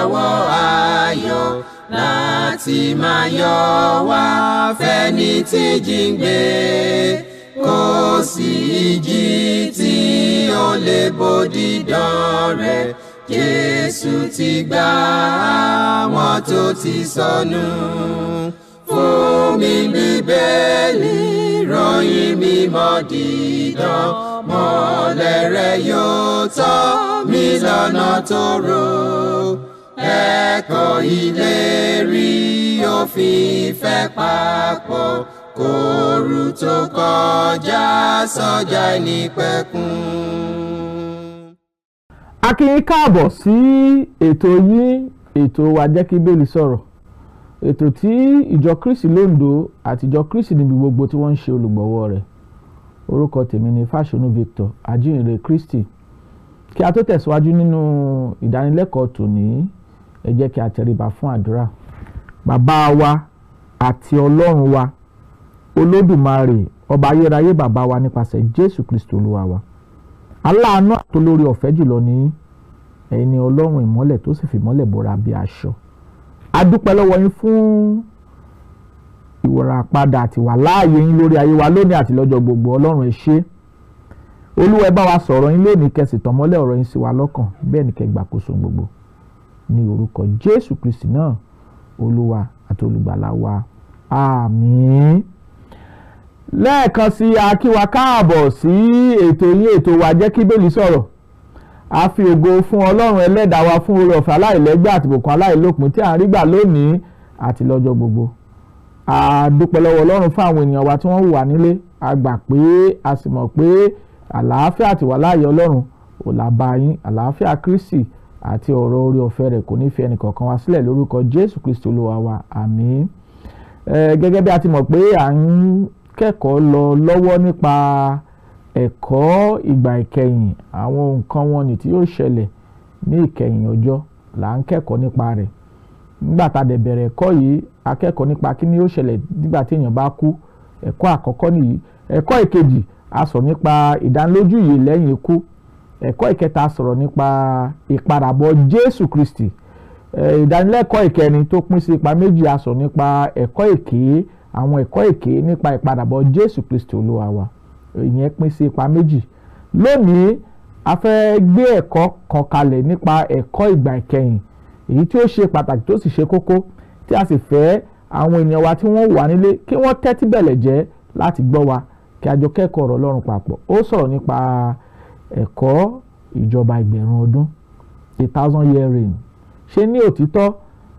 Ìràwọ̀ ayọ̀ láti máa yọ wá fẹ́ni tí jíǹgbé. Kò sí ìjì tí ó lè bòdìdán rẹ̀. Jésù ti gbà àwọn tó ti sọnù. Fún mi Bíbélì ròyìn mímọ́ dídán. Mọ́lẹ̀ rẹ̀ yóò tọ́ mi lọ́nà tó rò. Ẹ̀kọ́ ìlérí òfin ìfẹ́ papọ̀. Kóòrù tó kọjá sọ́jà ìnípẹ̀kun. A kí yín káàbọ̀ sí ètò yín, ètò wa Jẹ́ Kí Bíbélì Sọ̀rọ̀, ètò tí ìjọ Kristi l'Óǹdó àti ìjọ Kristi níbi gbogbo tí wọ́n ń ṣe olùgbọ̀wọ́ rẹ̀. Orúkọ tèmi ni Fáṣọnù Victor, ajínrere Kristi. Kí a tó tẹ̀síwájú nínú ìdánilẹ́kọ̀ọ́ tòní, ẹ jẹ́ kí a tẹríba fún àdúrà. Bàbá wa àti Ọlọ́run wa, Olódùmarè, ọba ayérayé, bàbá wa nípasẹ̀ Jésù Kristi Olúwa wa, aláàánú àtolórí ọ̀fẹ́ jùlọ ní ẹ̀yin ni Ọlọ́run ìmọ́lẹ̀ tó sì fi ìmọ́lẹ̀ bora bí aṣọ. A dúpẹ́ lọ́wọ́ yín fún ìwòràpadà àti wà láàyè yín lórí ayé wa lónìí àti lọ́jọ́ gbogbo. Ọlọ́run ẹ ṣé. Olúwa, ẹ bá wa sọ̀rọ̀ yín lónìí, kẹ́ sì tàn mọ́lẹ̀ ọ̀rọ̀ yín sí wa lọ́kàn, bẹ́ẹ̀ ni kẹ́ gbàkóso gbogbo. Ní orúkọ Jésù Kristi náà, Olúwa àti olùgbàlà wa. Àmín. Lẹ́ẹ̀kan sí, a kí wa káàbọ̀ sí ètò yín, ètò wa Jẹ́ Kí Bíbélì Sọ̀rọ̀. A fi ògo fún Ọlọ́run ẹlẹ́dàá wa fún oore ọ̀fẹ́ aláìlẹ́gbẹ́ àti ìbùkún aláìlópin tí à ń rí gbà lónìí àti lọ́jọ́ gbogbo. A dúpẹ́ lọ́wọ́ Ọlọ́run fún àwọn ènìyàn wa tí wọ́n wà nílé. A gbà pé a sì mọ̀ pé àlàáfíà àti wàláàyè Ọlọ́run ò là bá yín. Àlàáfíà Kristi àti ọ̀rọ̀ oore ọ̀fẹ́ rẹ̀ kò ní fi ẹnì kọ̀ọ̀kan wa sílẹ̀ lórúkọ Jésù Kristi Olúwa wa. Àmín. Gẹ́gẹ́ bí a ti mọ̀ pé à ń kẹ́kọ̀ọ́ lọ lọ́wọ́ nípa ẹ̀kọ́ ìgbà ìkẹyìn, àwọn nǹkan wọn ni tí yóò ṣẹlẹ̀ ní ìkẹyìn ọjọ́ là ń kẹ́kọ̀ọ́ nípa rẹ̀. Nígbà tá a dẹ̀ bẹ̀rẹ̀ ẹ̀kọ́ yìí, a kẹ́kọ̀ọ́ nípa kí ni yóò ṣẹlẹ̀ nígbà tí èèyàn bá kú. Ẹ̀kọ́ àkọ́kọ́ nìyí. Ẹ̀kọ́ ìkejì, a sọ̀rọ̀ nípa ìdánilójú yìí lẹ́yìn ikú. Ẹ̀kọ́ ìkẹta, a sọ̀rọ̀ nípa ìpadàbọ̀ Jésù Kristi. Ìdánilẹ́kọ̀ọ́ ìkẹrin tó pín sí ipa méjì, a sọ̀rọ̀ nípa ẹ̀kọ́ èké, àwọn ẹ̀kọ́ èké nípa ìpadàbọ̀ Jésù Kristi Olúwa wa. Ìyẹn pín sí ipa méjì. Lónìí, a fẹ́ gbé ẹ̀kọ́ kan kalẹ̀ nípa ẹ̀kọ́ ìgbà ìkẹyìn, èyí tí ó ṣe pàtàkì tó sì ṣe kókó, tí a sì fẹ́ àwọn ènìyàn wa tí wọ́n wà nílé kí wọ́n tẹ́tí bẹ̀lẹ̀ jẹ́ láti gbọ́ wa, kí a jọ kẹ́kọ̀ọ́ ọ̀rọ̀ Ọlọ́run papọ̀. Ó sọ̀rọ̀ nípa ẹ̀kọ́ ìjọba ẹgbẹ̀rún ọdún, a 1,000 year reign. Ṣé ní òtítọ́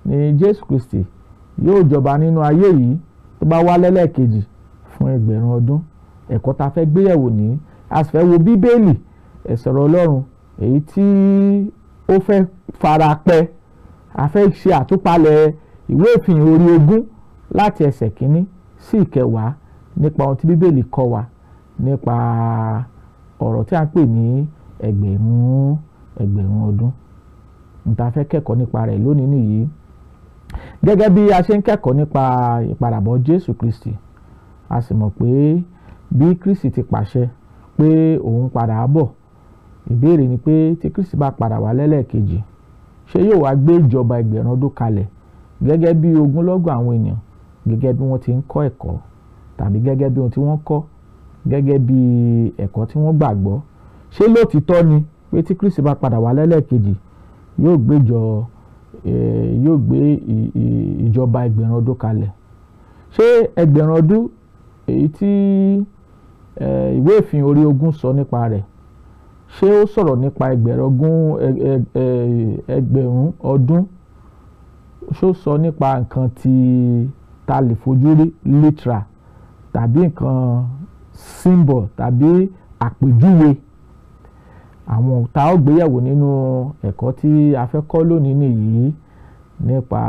ni Jésù Kristi yóò jọba nínú ayé yìí tó bá wá lẹ́lẹ́kejì fún ẹgbẹ̀rún ọdún? Ẹ̀kọ́ ta fẹ́ gbéyẹ̀wò ní, a sì fẹ́ wo Bíbélì, ẹ̀sọ̀rọ̀ Ọlọ́run èyí tí ó fẹ́ fara pẹ́. A fẹ́ ṣe àtúpalẹ̀ ìwé ìfihàn orí 20 láti ẹsẹ̀ 1 sí 10 nípa ohun tí Bíbélì kọ́ wa nípa ọ̀rọ̀ tí a ń pè ní ẹgbẹ̀rún ọdún. N ta fẹ́ kẹ́kọ̀ọ́ nípa rẹ̀ lónìí nìyí. Gẹ́gẹ́ bí a ṣe ń kẹ́kọ̀ọ́ nípa ìpadàbọ̀ Jésù Kristi, a sì mọ̀ pé bí Kristi ti pàṣẹ pé òun padà bọ̀. Ìbéèrè ni pé tí Kristi bá padà wá lẹ́lẹ́kejì, ṣé yóò wá gbé ìjọba ẹgbẹ̀rún ọdún kalẹ̀ gẹ́gẹ́ bí ogunlọ́gọ̀ àwọn ènìyàn, gẹ́gẹ́ bí wọ́n ti ń kọ́ ẹ̀kọ́, tàbí gẹ́gẹ́ bí ohun tí wọ́n kọ́, gẹ́gẹ́ bí ẹ̀kọ́ tí wọ́n gbàgbọ́? Ṣé lóòtítọ́ ni pé tí Kristi bá padà wá lẹ́lẹ́kejì, yóò gbé ìjọba ẹgbẹ̀rún ọdún kalẹ̀? Ṣé ẹgbẹ̀rún ọdún èyí tí ìwé ìfihàn orí 20 sọ nípa rẹ̀, ṣé ó sọ̀rọ̀ nípa ẹgbẹ̀rún ọdún? Ṣé ó sọ nípa nǹkan tí ta lè fojú rí literal, tàbí nǹkan symbol, tàbí àpèjúwe? Àwọn tá ó gbéyẹ̀wò nínú ẹ̀kọ́ tí a fẹ́ kọ́ lónìí nìyí, nípa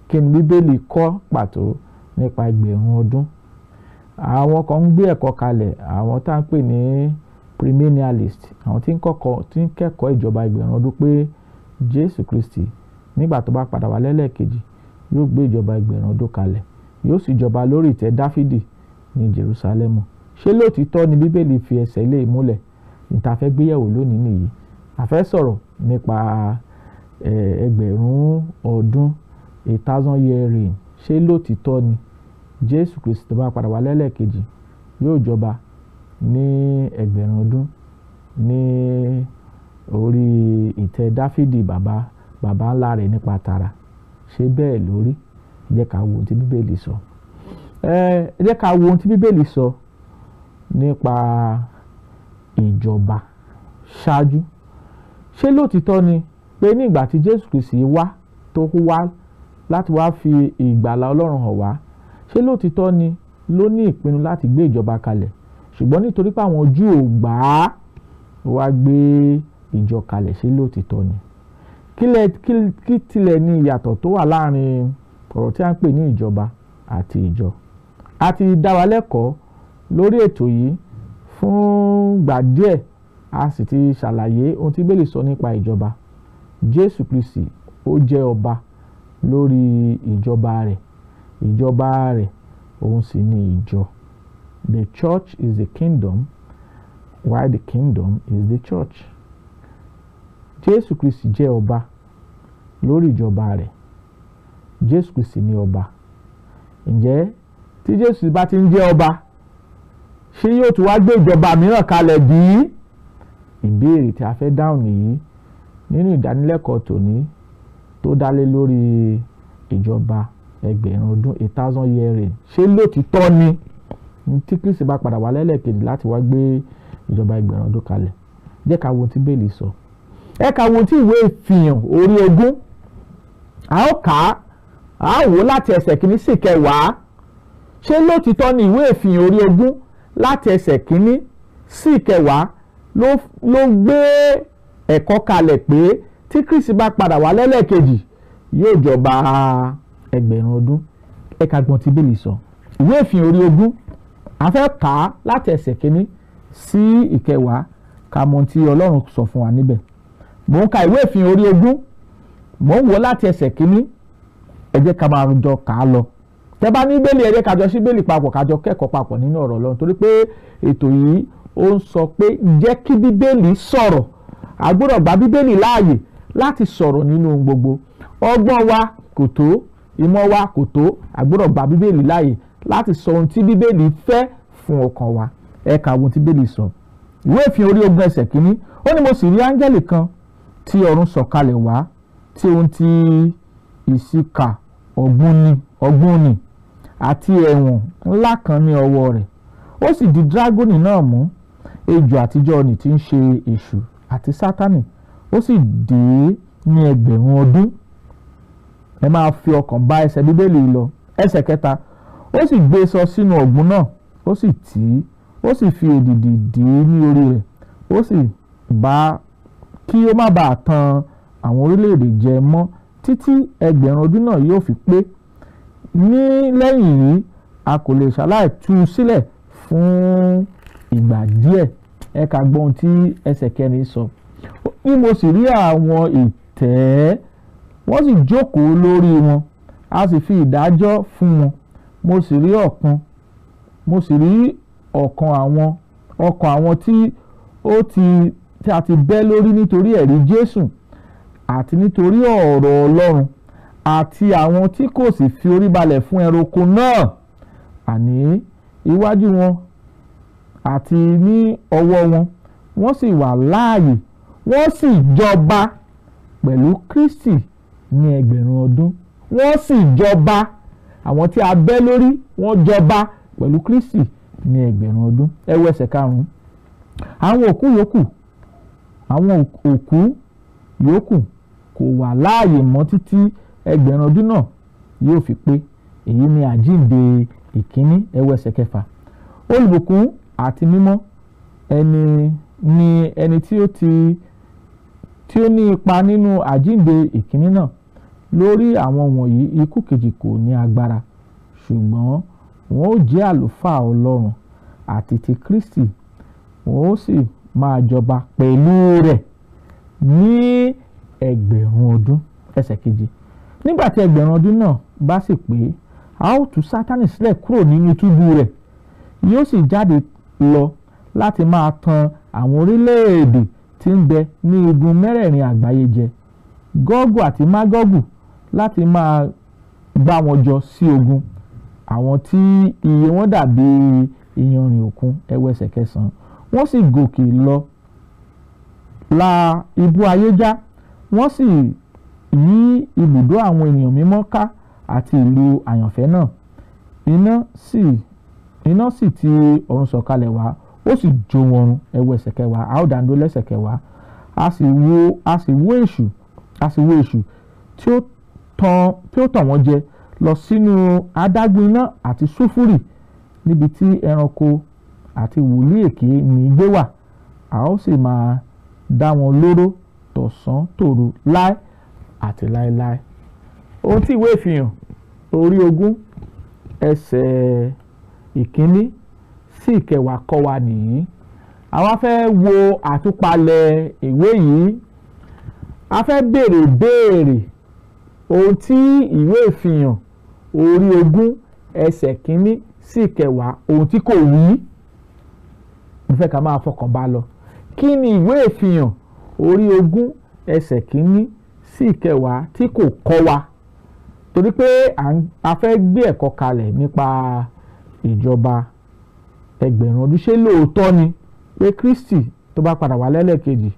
kí ni Bíbélì kọ́ pàtó nípa ẹgbẹ̀rún ọdún. Àwọn kan ń gbé ẹ̀kọ́ kalẹ̀, àwọn tá à ń pè ní premillennialist, àwọn tí ń kẹ́kọ̀ọ́ ìjọba ẹgbẹ̀rún ọdún pé Jésù Kristi nígbà tó bá padà wá lẹ́lẹ́kejì yóò gbé ìjọba ẹgbẹ̀rún ọdún kalẹ̀, yóò sì jọba lórí ìtẹ́ Dáfídì ní Jerúsálẹ́mù. Ṣé lóòtítọ́ ni Bíbélì fi ẹsẹ̀ ilé ìmúlẹ̀? Ní ta fẹ́ gbéyẹ̀wò lónìí nìyí. A fẹ́ sọ̀rọ̀ nípa ẹgbẹ̀rún ọdún, 1,000 year reign. Ṣé lótìtọ́ ni Jésù Kristi tó bá padà wá lẹ́lẹ́kejì yóò jọba ní ẹgbẹ̀rún ọdún ní orí ìtẹ́ Dáfídì bàbá bàbá ńlá rẹ̀ nípa tara? Ṣé bẹ́ẹ̀ lórí? Ẹ jẹ́ ká wo ohun tí Bíbélì sọ. Ẹ jẹ́ ká wo ohun tí Bíbélì sọ nípa ìjọba ṣáájú. Ṣé lótìtọ́ ni pé ní ìgbà tí Jésù Kristi wá, tó wá láti wá fi ìgbàlà Ọlọ́run hàn wá, ṣé lótìtọ́ ni ló ní ìpinnu láti gbé ìjọba kalẹ̀, ṣùgbọ́n nítorí pé àwọn Júù ò gbà á, wá gbé ìjọ kalẹ̀? Ṣé lótìtọ́ ni? Kí tilẹ̀ ni ìyàtọ̀ tó wà láàrin ọ̀rọ̀ tí a ń pè ní ìjọba àti ìjọ? A ti dá wa lẹ́kọ̀ọ́ lórí ètò yìí fún gbà díẹ̀, a sì ti ṣàlàyé ohun tí Bíbélì sọ nípa ìjọba. Jésù Kristi ó jẹ́ ọba lórí ìjọba rẹ̀. Ìjọba rẹ̀ òun sì ni ìjọ. The church is the kingdom, while the kingdom is the church. Jésù Kristi jẹ́ ọba lórí ìjọba rẹ̀. Jésù Kristi ni ọba. Ǹjẹ́ tí Jésù bá ti ń jẹ́ ọba, ṣé yóò tún wá gbé ìjọba mìíràn kalẹ̀ bí? Ìbéèrè tí a fẹ́ dáhùn nìyí nínú ìdánilẹ́kọ̀ọ́ tòní tó dálé lórí ìjọba ẹgbẹ̀rún ọdún, 1,000 year reign. Ṣé lótìtọ́ ni tí Kristi bá padà wá lẹ́lẹ́kejì láti wá gbé ìjọba ẹgbẹ̀rún ọdún kalẹ̀? Jẹ́ ká wo ohun tí Bíbélì sọ. Ẹ ká wo ohun tí ìwé ìfihàn orí 20, a ó kà á, a ó wò láti ẹsẹ̀ kìíní sí kẹwàá. Ṣé lótìtọ́ ni ìwé ìfihàn orí 20 láti ẹsẹ̀ kìíní sí kẹwàá ló gbé ẹ̀kọ́ kalẹ̀ pé tí Kristi bá padà wá lẹ́lẹ́kejì yóò jọba ẹgbẹ̀rún ọdún? Ẹ ká gbọ́n tí Bíbélì sọ. Ìwé ìfihàn orí 20, a fẹ́ kà á láti ẹsẹ̀ kìíní sí ìkẹwàá, ká mọ̀ tí Ọlọ́run sọ fún wa níbẹ̀. Mò ń ka ìwé ìfihàn orí 20, mò ń wò láti ẹsẹ̀ kìíní. Ẹ jẹ́ ká máa jọ kà á lọ. Tẹ́ bá ní Bíbélì, ẹ jẹ́ ká jọ sí Bíbélì papọ̀, ká jọ kẹ́kọ̀ọ́ papọ̀ nínú ọ̀rọ̀ Ọlọ́run, torí pé ètò yìí ó ń sọ pé jẹ́ kí Bíbélì sọ̀rọ̀. A gbọ́dọ̀ gba Bíbélì láàyè láti sọ̀rọ̀ nínú ohun gbogbo. Ọgbọ́n wa kò tó, ìmọ̀ wa kò tó, a gbọ́dọ̀ gba Bíbélì láàyè láti sọ ohun tí Bíbélì fẹ́ fún ọkàn wa. Ẹ ka ohun tí Bíbélì sọ. Ìwé ìfihàn orí 20 ẹsẹ̀ kìíní, ó ní mo sì rí áńgẹ́lì kan tí ọ̀run sọ̀kalẹ̀ wá, tí ohun ti ìsìkà ọ̀gbun ni àti ẹ̀wọ̀n ńlá kan ní ọwọ́ rẹ̀. Ó sì di dragoni náà mú, ejò àtijọ́ nì tí ń ṣe èṣù àti Sátánì, ó sì dè é ní ẹgbẹ̀rún ọdún. Ẹ máa fi ọkàn bá ẹsẹ̀ Bíbélì lọ. Ẹsẹ̀ kẹta, ó sì gbé sọ sínú ọ̀gbun náà, ó sì tì í, ó sì fi èdìdì dì í ní orí rẹ̀, ó sì bá kí ó má bàa tan àwọn orílẹ̀-èdè jẹ mọ́ títí ẹgbẹ̀rún ọdún náà yóò fi pé. Ní lẹ́yìn yìí a kò lè ṣaláì tú u sílẹ̀ fún ìgbà díẹ̀. Ẹ ká gbọ́ ohun tí ẹsẹ̀ kẹrin sọ. Ní mo sì rí àwọn ìtẹ́, wọ́n sì jókòó lórí wọn, a sì fi ìdájọ́ fún wọn. Mo sì rí ọ̀kan àwọn tí a ti bẹ́ lórí nítorí ẹ̀rí Jésù àti nítorí ọ̀rọ̀ Ọlọ́run, àti àwọn tí kò sì fi orí balẹ̀ fún ẹranko náà, àní iwájú wọn àti ní ọwọ́ wọn, wọ́n sì wà láàyè, wọ́n sì jọba pẹ̀lú Kristi ní ẹgbẹ̀rún ọdún. Wọ́n sì jọba, àwọn tí a bẹ́ lórí wọ́n jọba pẹ̀lú Kristi ní ẹgbẹ̀rún ọdún. Ẹ wo ẹsẹ̀ karùn-ún. Àwọn òkú yòókù kò wà láàyè mọ́ títí ẹgbẹ̀rún ọdún náà yóò fi pé. Èyí ni àjíǹde ìkíní. Ẹ wo ẹsẹ̀ kẹfà. Olùbùkún àti mímọ́ ẹni ni ẹni tí ó ní ipa nínú àjíǹde ìkíní náà. Lórí àwọn wọ̀nyí ikú kejì kò ní agbára, ṣùgbọ́n wọn ó jẹ́ àlùfáà Ọlọ́run àti ti Kristi, wọn ó sì máa jọba pẹ̀lú rẹ̀ ní ẹgbẹ̀rún ọdún. Ẹsẹ̀ keje. Nígbà tí ẹgbẹ̀rún ọdún náà bá sì pé, a ó tú Sátánì sílẹ̀ kúrò nínú túbú rẹ̀, yóò sì jáde lọ láti máa tan àwọn orílẹ̀-èdè tí ń bẹ ní igun mẹ́rẹ̀ẹ̀rin àgbáyé jẹ Gọ́gù àti Mágọ́gù láti máa gbá wọn jọ sí ogun, àwọn tí iye wọn dàbí iyanrìn òkun. Ẹ wo ẹsẹ̀ kẹsàn-án. Wọ́n sì gòkè lọ la ibú ayé já, wọ́n sì yí ibùdó àwọn ènìyàn mímọ́ ká àti ìlú àyànfẹ́ náà. Iná sì ti ọ̀run sọ̀kalẹ̀ wá, ó sì jó wọn run. Ẹ wo ẹsẹ̀ kẹwàá. A ó dàndó lẹ́sẹ̀ kẹwàá. A sì wó èṣù tí ó tàn wọ́n jẹ lọ sínú adágún iná àti súfúrì, níbi tí ẹranko àti wòlíì èké ní gbé wà. A ó sì máa dá wọn lóró tọ̀sán tòru láé àti láéláé. Ohun tí ìwé ìfihàn orí 20 ẹsẹ̀ 1 sí 10 kọ́ wa nìyí. Àwa fẹ́ wo àtúpalẹ̀ ìwé yìí. A fẹ́ béèrè béèrè ohun tí ìwé ìfihàn orí 20 ẹsẹ̀ 1 sí 10 ohun tí kò wí. Mo fẹ́ ká máa fọkàn bá lọ. Kí ni ìwé ìfihàn orí 20 ẹsẹ̀ 1 sí 10 tí kò kọ́ wa? Torí pé a fẹ́ gbé ẹ̀kọ́ kalẹ̀ nípa ìjọba ẹgbẹ̀rún ọdún. Ṣé lóòótọ́ ni pé Kristi tó bá padà wá lẹ́lẹ́kejì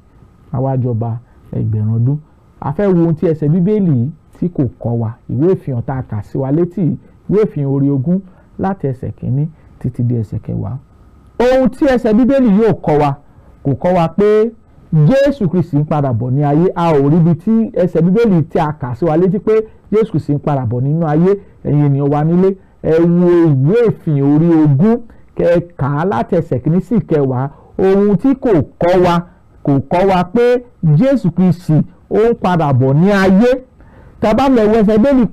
á wá jọba ẹgbẹ̀rún ọdún? A fẹ́ wo ohun tí ẹsẹ̀ Bíbélì tí kò kọ́ wa. Ìwé ìfihàn tá a kà sí wa létí, ìwé ìfihàn orí 20 láti ẹsẹ̀ 1 títí dé ẹsẹ̀ 10. Ohun tí ẹsẹ̀ Bíbélì yóò kọ́ wa, kò kọ́ wa pé Jésù Kristi ń padà bọ̀ ní ayé. A ò ríbi tí ẹsẹ̀ Bíbélì tí a kà sí wa létí pé Jésù Kristi ń padà bọ̀ nínú ayé. Ẹ̀yin ènìyàn wa nílé, ẹ wo ìwé ìfihàn orí 20 kẹkà láti ẹsẹ̀ 1 sí 10. Ohun tí kò kọ́ wa, kò kọ́ wa pé Jésù Kristi ó ń padà bọ̀ ní ayé. Tá bá lọ wo ẹsẹ̀ Bíbélì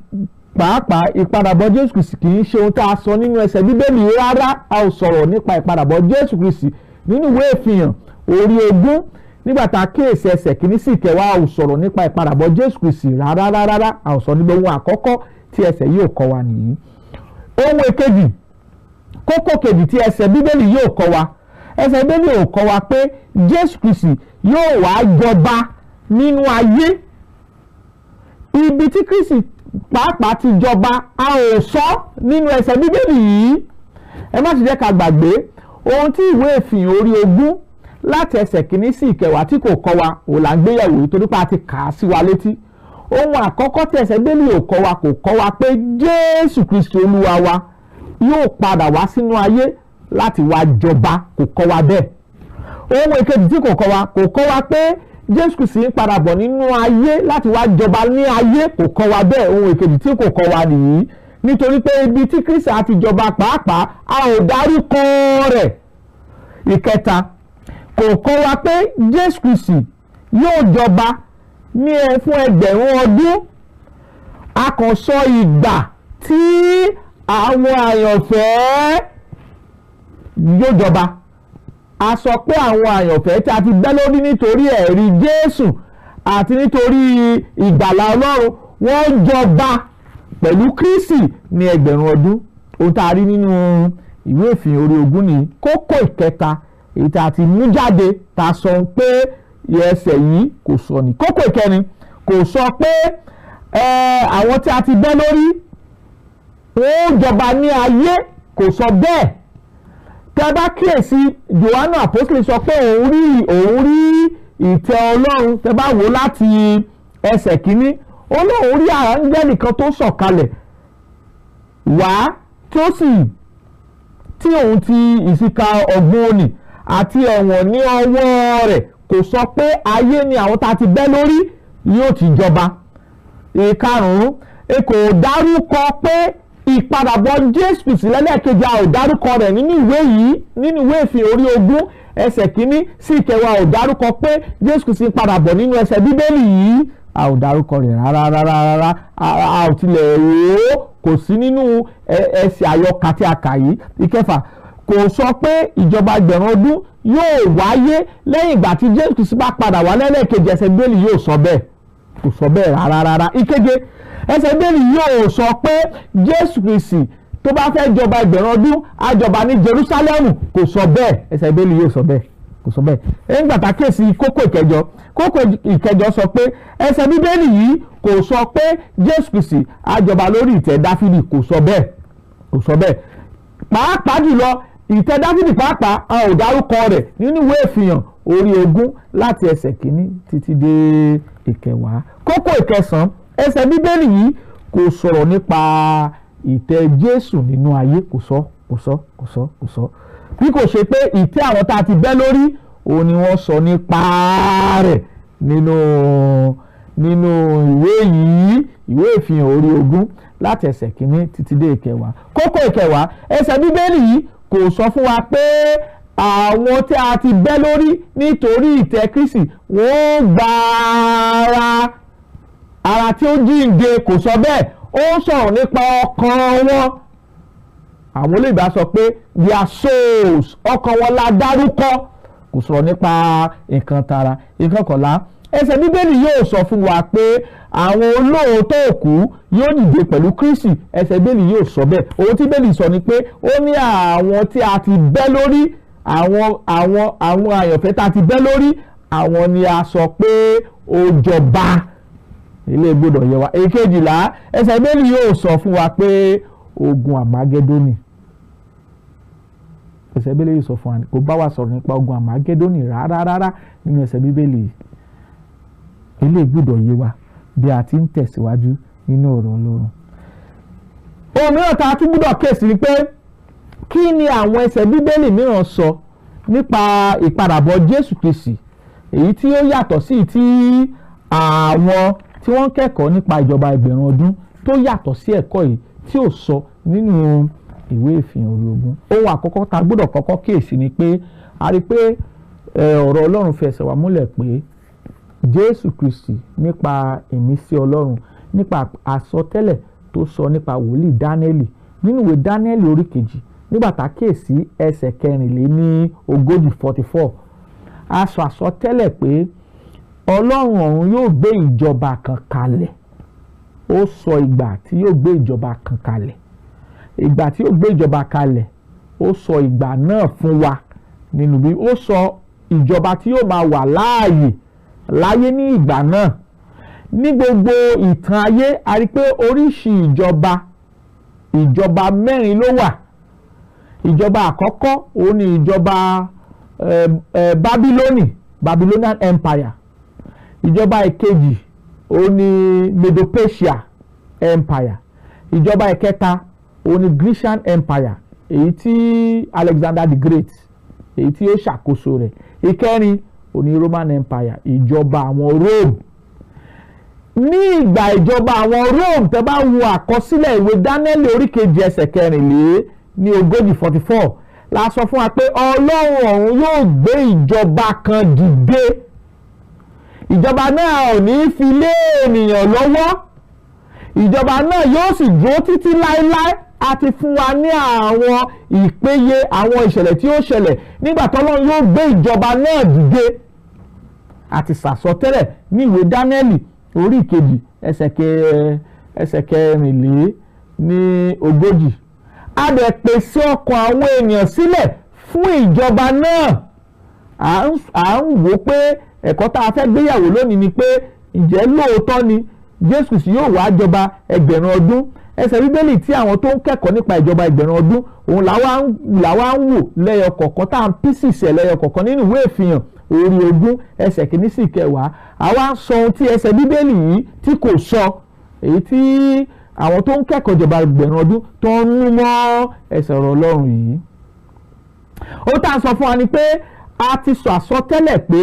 pàápàá, ìpadàbọ̀ Jésù Kristi kì í ṣe ohun tá a sọ nínú ẹsẹ̀ Bíbélì rárá. A ò sọ̀rọ̀ nípa ìpadàbọ̀ Jésù Kristi nínú ìwé ìfihàn orí 20. Nígbà tá a kíyèsí ẹsẹ̀ 1 sí 10, a ò sọ̀rọ̀ nípa ìpadàbọ̀ Jésù Kristi rárá rárá. A ò sọ níbi ohun àkọ́kọ́ tí ẹsẹ̀ yìí ò kọ́ wa nìyí. Ohun èkejì, kókó kejì tí ẹsẹ̀ Bíbélì yóò kọ́ wa, ẹsẹ̀ Bíbélì ò kọ́ wa pé Jésù Kristi yóò wá jọba nínú ayé. Ibi tí Kristi pàápàá ti jọba a ò sọ nínú ẹsẹ̀ Bíbélì yìí. Ẹ má sì jẹ́ ká gbàgbé ohun tí ìwé ìfihàn orí 20 láti ẹsẹ̀ 1 sí 10 tí kò kọ́ wa, ò là ń gbéyẹ̀wò yìí torí pé a ti kà á sí wa létí. Ohun àkọ́kọ́ tí ẹsẹ̀ Bíbélì ò kọ́ wa, kò kọ́ wa pé Jésù Kristi Olúwa wa yóò padà wá sínú ayé láti wá jọba. Kò kọ́ wa bẹ́ẹ̀. Ohun èkejì tí kò kọ́ wa, kò kọ́ wa pé Jésù Kristi ń padà bọ̀ nínú ayé láti wá jọba ní ayé. Kò kọ́ wa bẹ́ẹ̀. Ohun èkejì tí kò kọ́ wa nìyí. Nítorí pé ibi tí Kristi á ti jọba pàápàá a ò dárúkọ rẹ̀. Ìkẹta, kò kọ́ wa pé Jésù Kristi yóò jọba ní fún ẹgbẹ̀rún ọdún. A kàn sọ ìgbà tí àwọn àyànfẹ́ yóò jọba. A sọ pé àwọn àyànfẹ́ tí a ti gbẹ́ lórí nítorí ẹ̀rí Jésù àti nítorí ìgbàlà Ọlọ́run, wọ́n jọba pẹ̀lú Kristi ní ẹgbẹ̀rún ọdún. Ohun tá a rí nínú ìwé ìfihàn orí 20 ni kókó ìkẹta èyí tá a ti mú jáde tá a sọ pé ẹsẹ̀ yìí kò sọ ní. Kókó ìkẹrin, kò sọ pé àwọn tí a ti bẹ́ lórí wọ́n jọba ní ayé. Kò sọ bẹ́ẹ̀. Tẹ́ bá kíyèsí, Jòhánù àpọ́sítélì sọ pé òun rí ìtẹ́ Ọlọ́run. Tẹ́ bá wò láti ẹsẹ̀ 1, ó lóun rí áńgẹ́lì kan tó sọ̀kalẹ̀ wá tí ó sì tí òun ti ìsìkà ọ̀gbun òní àti ẹ̀wọ̀n ní ọwọ́ rẹ̀. Kò sọ pé ayé ni àwọn tá a ti bẹ́ lórí yóò ti jọba. Ìkarùn-ún, kò dárúkọ pé ìpadàbọ̀ Jésù Kristi lẹ́lẹ́kejì. A ò dárúkọ rẹ̀ nínú ìwé yìí, nínú ìwé ìfihàn orí 20 ẹsẹ̀ 1 sí 10. A ò dárúkọ pé Jésù Kristi padà bọ̀ nínú ẹsẹ̀ Bíbélì yìí. A ò dárúkọ rẹ̀ rárá rárá rárá. A ò tilẹ̀ rò ó, kò sí nínú ẹsẹ̀ àyọkà tí a kà yìí. Ìkẹfà, kò sọ pé ìjọba ẹgbẹ̀rún ọdún yóò wáyé lẹ́yìn ìgbà tí Jésù Kristi bá padà wá lẹ́lẹ́kejì. Ẹsẹ̀ Bíbélì yóò sọ bẹ́ẹ̀, kò sọ bẹ́ẹ̀ rárá rárá. Ìkeje, ẹsẹ̀ Bíbélì yóò sọ pé Jésù Kristi tó bá fẹ́ jọba ẹgbẹ̀rún ọdún á jọba ní Jerúsálẹ́mù. Kò sọ bẹ́ẹ̀. Ẹsẹ̀ Bíbélì yóò sọ bẹ́ẹ̀. Kò sọ bẹ́ẹ̀. Nígbà tá a kíyèsí kókó ìkẹjọ, kókó ìkẹjọ sọ pé ẹsẹ̀ Bíbélì yìí kò sọ pé Jésù Kristi á jọba lórí ìtẹ́ Dáfídì. Kò sọ bẹ́ẹ̀, kò sọ bẹ́ẹ̀. Pàápàá jùlọ ìtẹ́ Dáfídì pàápàá a ò dárúkọ rẹ̀ nínú ìwé Ìfihàn orí 20 láti ẹsẹ̀ 1 títí dé 10. Kókó ìkẹsàn-án, ẹsẹ̀ Bíbélì yìí kò sọ̀rọ̀ nípa ìtẹ́ Jésù nínú ayé. Kò sọ, kò sọ, kò sọ, kò sọ. Bí kò ṣe pé ìtẹ́ àwọn tá a ti bẹ́ lórí òun ni wọ́n sọ nípa rẹ̀ nínú ìwé yìí, ìwé Ìfihàn orí 20 láti ẹsẹ̀ 1 títí dé 10. Kókó ìkẹwàá, ẹsẹ̀ Bíbélì yìí kò sọ fún wa pé àwọn tí a ti bẹ́ lórí nítorí ìtẹ́ Kristi wọ́n gba ara tí ó jíǹde. Kò sọ bẹ́ẹ̀. Ó ń sọ̀rọ̀ nípa ọkàn wọn. Àwọn olóyìnbá sọ pé their souls, ọkàn wọn la dárúkọ. Kò sọ̀rọ̀ nípa nǹkan tara. Ìkọkànlá, ẹsẹ̀ Bíbélì yóò sọ fún wa pé àwọn olóòótọ́ òkú yóò dìde pẹ̀lú Kristi. Ẹsẹ̀ Bíbélì yóò sọ bẹ́ẹ̀. Ohun tí Bíbélì sọ ni pé ó ní àwọn tí a ti bẹ́ lórí, àwọn àyànfẹ́ tá a ti bẹ́ lórí, àwọn ni a sọ pé ó jọba. Ilé gbọ́dọ̀ yẹ wa. Èkejìlá, ẹsẹ̀ Bíbélì yóò sọ fún wa pé ogun Àmàgẹ́dónì. Ẹsẹ̀ Bíbélì yóò sọ fún wa, kò bá wa sọ̀rọ̀ nípa ogun Àmàgẹ́dónì rárá rárá nínú ẹsẹ̀ Bíbélì. Ilé gbọ́dọ̀ yé wa bí a ti ń tẹ̀síwájú nínú ọ̀rọ̀ Ọlọ́run. Ohun mìíràn tá a tún gbọ́dọ̀ kíyèsí ni pé kí ni àwọn ẹsẹ̀ Bíbélì mìíràn sọ nípa ìpadàbọ̀ Jésù Kristi, èyí tí ó yàtọ̀ sí ti àwọn tí wọ́n ń kẹ́kọ̀ọ́ nípa ìjọba ẹgbẹ̀rún ọdún, tó yàtọ̀ sí ẹ̀kọ́ yìí tí ò sọ nínú ìwé Ìfihàn orí 20. Ohun àkọ́kọ́ tá a gbọ́dọ̀ kọ́kọ́ kíyèsí ni pé a rí pé ọ̀rọ̀ Ọlọ́run fẹsẹ̀ wá múlẹ̀ pé Jésù Kristi nípa ìmísí Ọlọ́run, nípa àsọtẹ́lẹ̀ tó sọ nípa wòlíì Dáníẹ́lì nínú ìwé Dáníẹ́lì orí 2 nígbà tá a kíyèsí ẹsẹ̀ 44 44, a sọ àsọtẹ́lẹ̀ pé Ọlọ́run ọ̀run yóò gbé ìjọba kan kalẹ̀. Ó sọ ìgbà tí yóò gbé ìjọba kan kalẹ̀. Ìgbà tí yóò gbé ìjọba kalẹ̀, ó sọ ìgbà náà fún wa nínú bí ó sọ ìjọba tí yóò máa wà láàyè láyé ní ìgbà náà. Ní gbogbo ìtàn ayé, a rí pé oríṣi ìjọba mẹ́rin ló wà. Ìjọba àkọ́kọ́ òun ni ìjọba Bábílónì, Babylonian Empire. Ìjọba ìkejì òun ni Medo-Persia Empire. Ìjọba ìkẹta òun ni Grecian Empire, èyí tí Alexander the Great, èyí tí ó ṣàkóso rẹ̀. Ìkẹrin òun ni Roman Empire, ìjọba àwọn Rome. Ní ìgbà ìjọba àwọn Rome, tẹ́ bá wo àkọsílẹ̀ ìwé Dánẹ́lì orí 2 ẹsẹ̀ 44 44, la sọ fún wa pé Ọlọ́run ọ̀run yóò gbé ìjọba kan dìde. Ìjọba náà ò ní fi lé ènìyàn lọ́wọ́. Ìjọba náà yóò sì dúró títí láéláé. A ti fún wa ní àwọn ìpéye àwọn ìṣẹ̀lẹ̀ tí ó ṣẹlẹ̀ nígbà tọ́lọ́run yóò gbé ìjọba náà dìde. A ti sàsọtẹ́lẹ̀ ní ìwé Dánẹ́lì orí 2 ẹsẹ̀ 44. A dẹ̀ pèsè ọkàn àwọn ènìyàn sílẹ̀ fún ìjọba náà. À ń wò pé ẹ̀kọ́ tá a fẹ́ gbéyàwó lónìí ni pé ǹjẹ́ lóòótọ́ ni Jésù Kristi yóò wá jọba ẹgbẹ̀rún ọdún? Ẹsẹ̀ Bíbélì tí àwọn tó ń kẹ́kọ̀ọ́ nípa ìjọba ẹgbẹ̀rún ọdún òun làwa ń wò lẹ́yọ kọ̀ọ̀kan, tá à ń písìsì lẹ́yọ kọ̀ọ̀kan nínú ìwé Ìfihàn orí 20 ẹsẹ̀ 1 sí 10. Àwa ń sọ ohun tí ẹsẹ̀ Bíbélì yìí tí kò sọ, èyí tí àwọn tó ń kẹ́kọ̀ọ́ ìjọba ẹgbẹ̀rún ọdún tó ń mú mọ́ ẹsẹ̀ ọ̀rọ̀ Ọlọ́run yìí. Ó tá a sọ fún wa ni pé a ti sọ àsọtẹ́lẹ̀ pé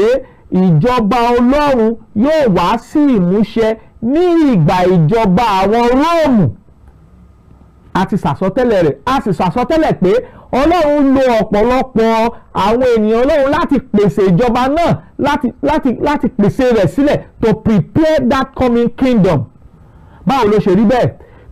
ìjọba Ọlọ́run yóò wá sí ìmúṣẹ ní ìgbà ìjọba àwọn Róòmù. A ti sàsọtẹ́lẹ̀ rẹ̀. A sì sàsọtẹ́lẹ̀ pé Ọlọ́run lo ọ̀pọ̀lọpọ̀ àwọn ènìyàn Ọlọ́run láti pèsè ìjọba náà, láti pèsè rẹ̀ sílẹ̀, to prepare that coming kingdom. Báwo ló ṣe rí bẹ́ẹ̀?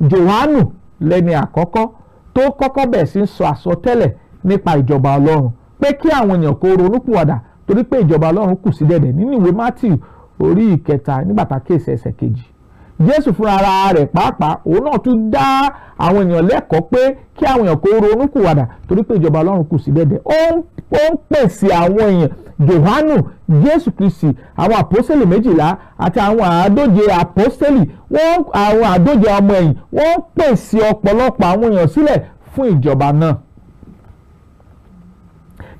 Jòhánù lẹ́ni àkọ́kọ́ tó kọ́kọ́ bẹ̀ sí ń sọ àsọtẹ́lẹ̀ nípa ìjọba Ọlọ́run pé kí àwọn èèyàn kó ronúpìwàdà torí pé ìjọba Ọlọ́run kù sí dẹ̀dẹ̀ nínú ìwé Mátíù orí 3 nígbà tá a kíyèsí ẹsẹ̀ 2. Jésù fúnra ara rẹ̀ pàápàá òun náà tún dá àwọn èèyàn lẹ́kọ̀ọ́ pé kí àwọn èèyàn kó ronúpìwàdà torí pé ìjọba Ọlọ́run kù sí dẹ̀dẹ̀. Ó ń pèsè àwọn èèyàn Jòhánù, Jésù Kristi, àwọn àpọ́sẹ̀lì 12 àti àwọn 150 àpọ́sẹ̀lì, wọ́n àwọn 150 ọmọ ẹ̀yìn, wọ́n pèsè ọ̀pọ̀lọpọ̀ àwọn èèyàn sílẹ̀ fún ìjọba náà.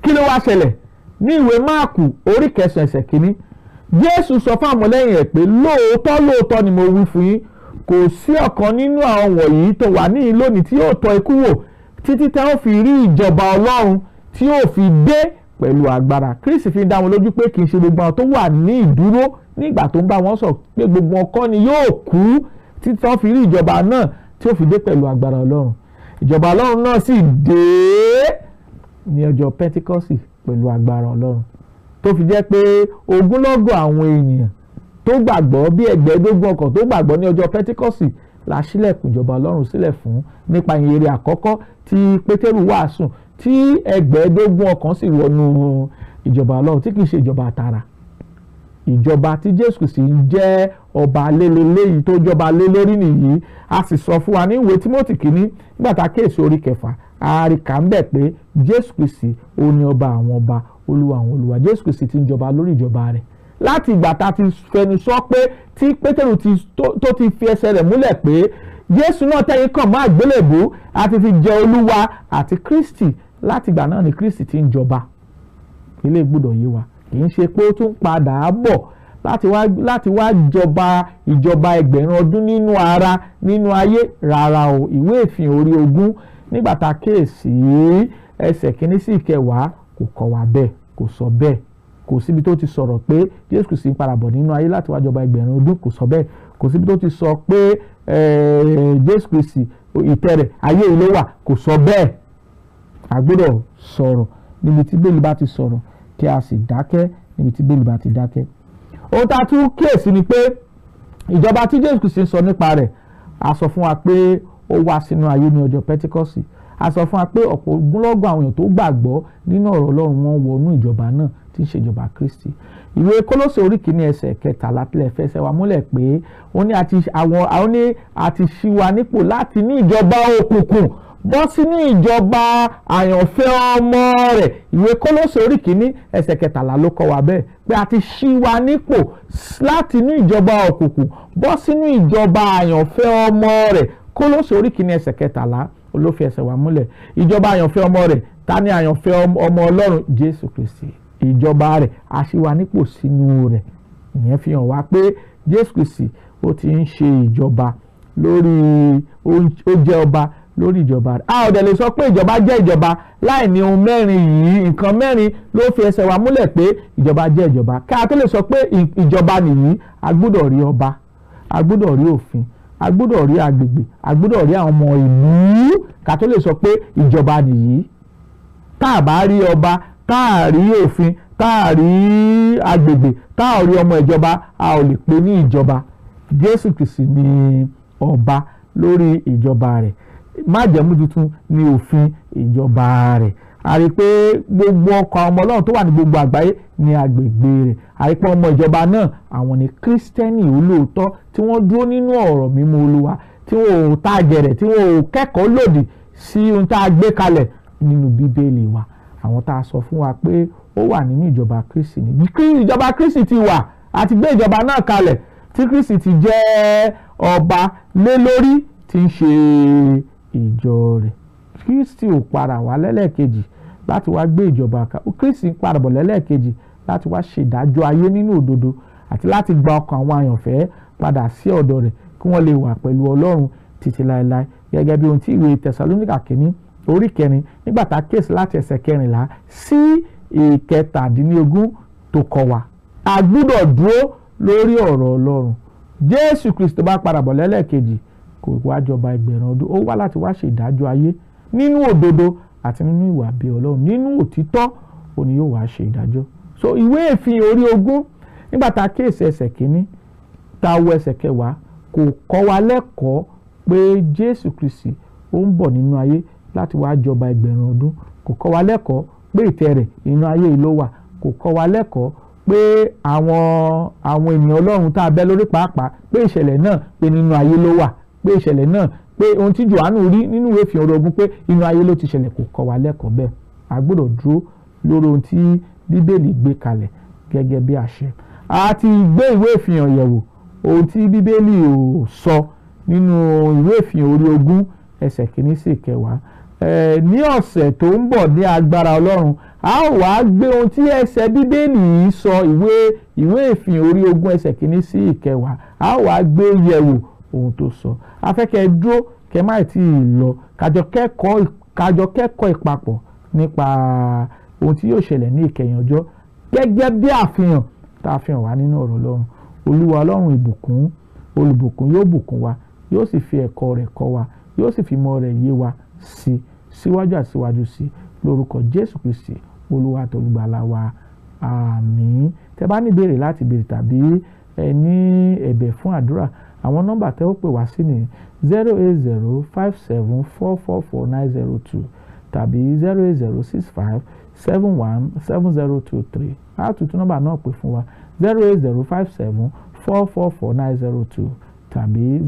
Kí ló wá ṣẹlẹ̀? Ní ìwé Máàkù orí 9 ẹsẹ̀ 1, Jésù sọ fún àwọn ọmọlẹ́yìn rẹ̀ pé lóòótọ́ lóòótọ́ ni mo wí fún yín, kò sí ọ̀kan nínú àwọn wọ̀nyí tó wà níhìn lónìí tí yóò tọ́ ikú wò títí tá ó fi rí ìjọba Ọlọ́run tí yóò fi dé pẹ̀lú agbára. Kristi fi dá wọn lójú pé kì í ṣe gbogbo àwọn tó wà ní ìdúró nígbà tó ń bá wọn sọ pé gbogbo wọn kọ́ ni yóò kú títí tá ó fi rí ìjọba náà tí ó fi dé pẹ̀lú agbára Ọlọ́run. Ìjọba Ọlọ́run náà sì dé ní ọjọ́ Pẹ́ntíkọ́sì pẹ̀lú agbára Ọlọ́run, tó fi jẹ́ pé ogunlọ́gọ̀ àwọn ènìyàn tó gbàgbọ́ bí 25 ọkàn tó gbàgbọ́ ní ọjọ́ Pẹ́ntíkọ́sì la ṣílẹ̀kùn ìjọba Ọlọ́run sílẹ̀ fún nípa ìyìnrere àkọ́kọ́ tí Pétérù wàásù, tí 25 ọkàn sì wọnú ìjọba Ọlọ́run tí kìí ṣe ìjọba tara. Ìjọba tí Jésù Kristi ń jẹ́ ọba lélẹ́yìí tó jọba lé lórí nìyí. A sì sọ fún wa ní ìwé Tímótì kìíní nígbà tá a kéèsì orí 6, a rí kà ń bẹ̀ pé Jésù Kristi ó ní ọba àwọn ọba, olúwa àwọn olúwa. Jésù Kristi ti ń jọba lórí ìjọba rẹ̀ láti ìgbà tá a ti fẹnu sọ pé tí Pétérù tó ti fi ẹsẹ̀ rẹ̀ múlẹ̀ pé Jésù náà tẹ́yìn kàn mọ́ àgbélébùú àti fi jẹ olúwa àti Kristi. Láti ìgbà náà ni Kristi ti ń jọba. Ilé gbọ́dọ̀ yé wa, kì í ṣe pé ó tún padà bọ̀ láti wá jọba ìjọba 1000 ọdún nínú ara nínú ayé rárá o. Ìwé ìfihàn orí 20 nígbà tá a kíyèsí ẹsẹ̀ 1 sí 10 kò kọ́ wa bẹ́ẹ̀, kò sọ bẹ́ẹ̀. Kò síbi tó ti sọ̀rọ̀ pé Jésù Kristi ń padà bọ̀ nínú ayé láti wá jọba 1000 ọdún, kò sọ bẹ́ẹ̀. Kò síbi tó ti sọ pé Jésù Kristi ìtẹ́ rẹ̀ ayé yìí ló wà, kò sọ bẹ́ẹ̀. A gbọ́dọ̀ sọ̀rọ̀ níbi tí Bíbélì bá ti sọ̀rọ̀, kí a sì dákẹ́ níbi tí Bíbélì bá ti dákẹ́. Ohun tá a tún kíyèsí ni pé ìjọba tí Jésù Kristi ń sọ nípa rẹ̀, a sọ fún wa pé ó wá sínú ayé ní ọjọ́ Pẹ́ntíkọ́sì. A sọ fún wa pé ọ̀pọ̀ ogunlọ́gọ̀ àwọn èèyàn tó gbàgbọ́ nínú ọ̀rọ̀ Ọlọ́run wọn wọnú ìjọba náà tí ń ṣe ìjọba Kristi. Ìwé Kólósè orí 1 ẹsẹ̀ 13 tilẹ̀ fẹsẹ̀ wa múlẹ̀ pé ó ní àti ṣí wa nípò láti ní ìjọba òkùnkùn bọ́ sínú ìjọba àyànfẹ́ ọmọ rẹ̀. Ìwé Kólósè orí 1 ẹsẹ̀ 13 ló kọ́ wa bẹ́ẹ̀ pé a ti ṣí wa nípò láti ní ìjọba òkùnkùn bọ́ sínú ìjọba àyànfẹ́ ọmọ rẹ̀. Kólósè orí 1 ẹsẹ̀ 13 ló fi ẹsẹ̀ wa múlẹ̀. Ìjọba àyànfẹ́ ọmọ rẹ̀, ta ni àyànfẹ́ ọmọ Ọlọ́run? Jésù Kristi. Ìjọba rẹ̀ a ṣí wa nípò sínú rẹ̀. Ìyẹn fi hàn wá pé Jésù Kristi ó ti ń ṣe ìjọba lórí, ó jẹ́ ọba lórí ìjọba rẹ̀. A ò dẹ̀ lè sọ pé ìjọba jẹ́ ìjọba láì ní ohun mẹ́rin yìí. Nǹkan mẹ́rin ló fi ẹsẹ̀ wa múlẹ̀ pé ìjọba jẹ́ ìjọba. Ká tó lè sọ pé ìjọba nìyí, a gbọ́dọ̀ rí ọba, a gbọ́dọ̀ rí òfin, a gbọ́dọ̀ rí agbègbè, a gbọ́dọ̀ rí àwọn ọmọ ìlú, ká tó lè sọ pé ìjọba nìyí. Tá a bá rí ọba, tá a rí òfin, tá a rí agbègbè, tá a rí ọmọ ìjọba, a ò lè pè ní ìjọba. Jésù Kristi ni ọba lórí ìjọba rẹ̀. Májẹ̀mú tuntun ni òfin ìjọba rẹ̀. A rí pé gbogbo ọkọ̀ ọmọ Ọlọ́run tó wà ní gbogbo àgbáyé ní agbègbè rẹ̀. A rí pé ọmọ ìjọba náà àwọn ni Kírísítẹ́nì olóòótọ́ tí wọ́n dúró nínú ọ̀rọ̀ mímọ́ Olúwa, tí wọ́n ò tàgẹ̀rẹ̀, tí wọ́n ò kẹ́kọ̀ọ́ lòdì sí ohun tá a gbé kalẹ̀ nínú Bíbélì wa. Àwọn tá a sọ fún wa pé ó wà nínú ìjọba Kristi ni. Ìjọba Kristi ti wà, a ti gbé ìjọba náà kalẹ̀ tí Kristi ti jẹ́ ọba lé lórí tí ń ṣe ìjọ rẹ̀. Kristi ò padà wá lẹ́lẹ́kejì láti wá gbé ìjọba ká. Kristi ń padà bọ̀ lẹ́lẹ́kejì láti wá ṣèdájọ́ ayé nínú òdodo àti láti gba ọkàn àwọn àyànfẹ́ padà sí ọ̀dọ̀ rẹ̀ kí wọ́n lè wà pẹ̀lú Ọlọ́run títí láéláé. Gẹ́gẹ́ bí ohun tí ìwé Tẹsalóníkà kìíní orí 4 nígbà tá a kíyèsí láti ẹsẹ̀ 14 sí 17 tó kọ́ wa. A gbọ́dọ̀ dúró lórí ọ̀rọ̀ Ọlọ́run. Jésù Kristi bá padà bọ̀ lẹ́lẹ́kejì kò wá jọba 1000 ọdún, ó wá láti wá ṣe ìdájọ́ ayé nínú òdodo àti nínú ìwà bí Ọlọ́run, nínú òtítọ́ òun ni yóò wá ṣe ìdájọ́. So ìwé ìfihàn orí 20 nígbà tá a kíyèsí ẹsẹ̀ 1 tá a wo ẹsẹ̀ 10 kò kọ́ wa lẹ́kọ̀ọ́ pé Jésù Kristi ó ń bọ̀ nínú ayé láti wá jọba 1000 ọdún. Kò kọ́ wa lẹ́kọ̀ọ́ pé ìtẹ́ rẹ̀ inú ayé yìí ló wà. Kò kọ́ wa lẹ́kọ̀ọ́ pé àwọn ènìyàn Ọlọ́run tá a bẹ́ lórí pàápàá pé ìṣẹ̀lẹ̀ náà pé nínú ayé ló wà, pé ìṣẹ̀lẹ̀ náà pé ohun tí Jòhánù rí nínú ìwé ìfihàn orí 20 pé inú ayé ló ti ṣẹlẹ̀. Kò kọ́ wa lẹ́kọ̀ọ́ bẹ́ẹ̀. A gbọ́dọ̀ dúró lórí ohun tí Bíbélì gbé kalẹ̀ gẹ́gẹ́ bí àṣẹ. A ti gbé ìwé ìfihàn yẹ̀wò, ohun tí Bíbélì ò sọ nínú ìwé ìfihàn orí 20 ẹsẹ̀ 1 sí 10. Ní ọ̀sẹ̀ tó ń bọ̀ ní agbára Ọlọ́run, a ó wá gbé ohun tí ẹsẹ̀ Bíbélì yìí sọ, ìwé ìfihàn orí 20 ẹsẹ̀ 1 sí 10, a ó wá gbé yẹ̀wò ohun tó sọ. A fẹ́ kẹ́ dúró, kẹ́ má tí ì lọ, kájọ kẹ́kọ̀ọ́ ìpapọ̀ nípa ohun tí yóò ṣẹlẹ̀ ní ìkẹyìn ọjọ́ gẹ́gẹ́ bí àfihàn tá a fi hàn wá nínú ọ̀rọ̀ Ọlọ́run. Olúwa Ọlọ́run ìbùkún, olùbùkún yóò bùkún wa, yóò sì fi ẹ̀kọ́ rẹ̀ kọ́ wa, yóò sì fi ìmọ̀ rẹ̀ yé wa sí síwájú àti síwájú sí lórúkọ Jésù Kristi Olúwa àti Olùgbàlà wa. Àmín. Tẹ́ bá ní ìbéèrè láti béèrè tàbí ẹ ní ẹ̀bẹ̀ fún àdúrà, àwọn nọ́mbà tẹ́ ó pè wá sí ní 08057444902 tàbí 08065717023. A tún tún nọ́mbà náà pè fún wa, 08057444902 tàbí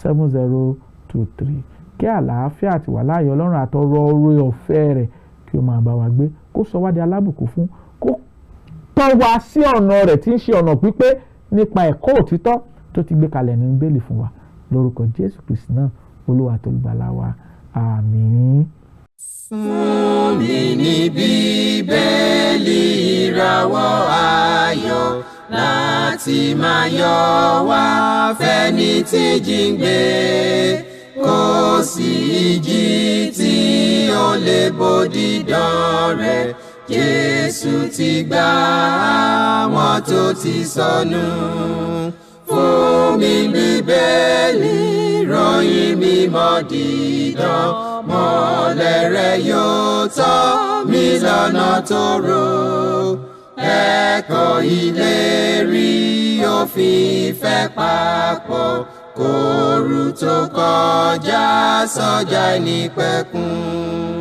08065717023. Kí àlàáfíà àti wàláàyè Ọlọ́run àtọrọ oore ọ̀fẹ́ rẹ̀ kí ó máa bá wa gbé, kó sọ wá di alábùkún fún, kó tọ́ wa sí ọ̀nà rẹ̀ tí ń ṣe ọ̀nà pípé nípa ẹ̀kọ́ òtítọ́ tó ti gbé kalẹ̀ nínú Bíbélì fún wa lórúkọ Jésù Kristi náà, Olúwa àti Olùgbàlà wa. Àmín. Fún mi ní Bíbélì ìràwọ̀ ayọ̀ láti máa yọ wá fẹ́ni tí jíǹgbé, kò sí ìjì tí ó lè bòdì dán rẹ̀. Jésù ti gbà àwọn tó ti sọnù. Fún mi Bíbélì ròyìn mímọ́ dídán, mọ́lẹ̀ rẹ̀ yóò tọ́ mi lọ́nà tó rò. Ẹ̀kọ́ ìlérí òfin ìfẹ́ papọ̀, kóoru tó kọjá sọ́jà ìnípẹ̀kun.